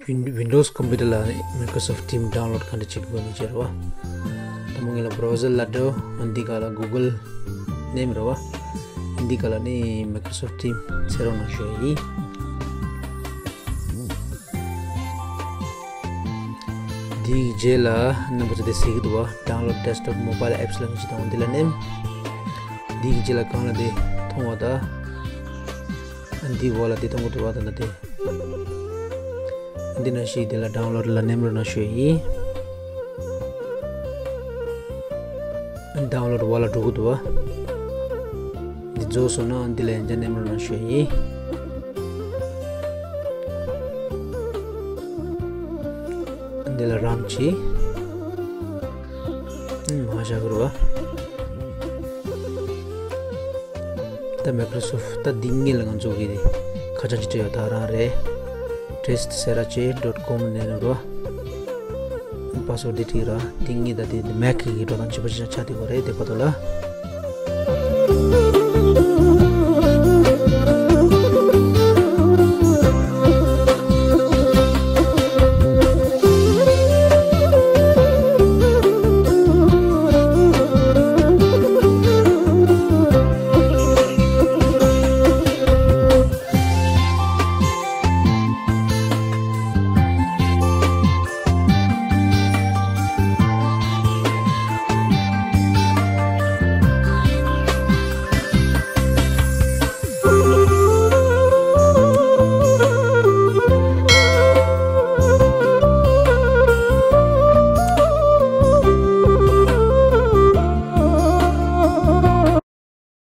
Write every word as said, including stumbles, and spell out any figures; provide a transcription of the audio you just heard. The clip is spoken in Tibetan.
Win- Windows computer ལ་Microsoft Team download ག་འདྲ་བྱེད་དགོས་ནི་བྱེད་རོགས། དང་པོ་ངེད་ལ་browser ལ་འགྲོ། འདི་ག་ལ་Google ནེམ་རོགས། འདི་ག་ལ་ནི་Microsoft Team འཚོལ་རོགས་གནང་ཞུ་ཡ་ཡིན། འདིའི་རྗེས་ལ་རྣམ་པ་ཚོ་དེ་གཟིགས་ཀྱི་འདུག་བ། Download desktop mobile apps ལ་ངེད་ཅི་དང་འདི་ལ་ནེམ། འདིའི་རྗེས་ལ་གང་ལ་དེ་མཐོང་བ་ད། འདི་འོག་ལ་དེ་མཐོང་གི་འདུག་བ། ད་ན་དེ། འདི་ན་ཞིག་དེ་ལ་download ལ་ནེམ་རོགས་གནང་ཞུ་ཡ་ཡིན། Download འོག་ལ་འགྲོ་གི་འདུག་བ། འདི་རྫོགས་སོང་ན་འདི་ལ་ཡང་བསྐྱར་ནེམ་རོགས་གནང་ཞུ་ཡ་ཡིན། འདི་ལ་རམ་གྱིས། མ་བཞག་གི་རེད་བ། ད་Microsoft ད་འདི་ངེད་ལ་ང་ཚོ་གི་ཁ་བྱང་ཅིག་སྤྲད་ཡོད་ད་རང་རེད། Test སེ་ར་ཅེ་dot com ནས་རེད་བ། Password འདི་བྲིས་ར། འདི་ངེད་ད་འདི་Mac གི་འགྲོ་སྟངས་བྱེད་པ་ཅིག་ཆགས་བསྡད་ཡོད་རེད་དེ་བར་དུ་ལ།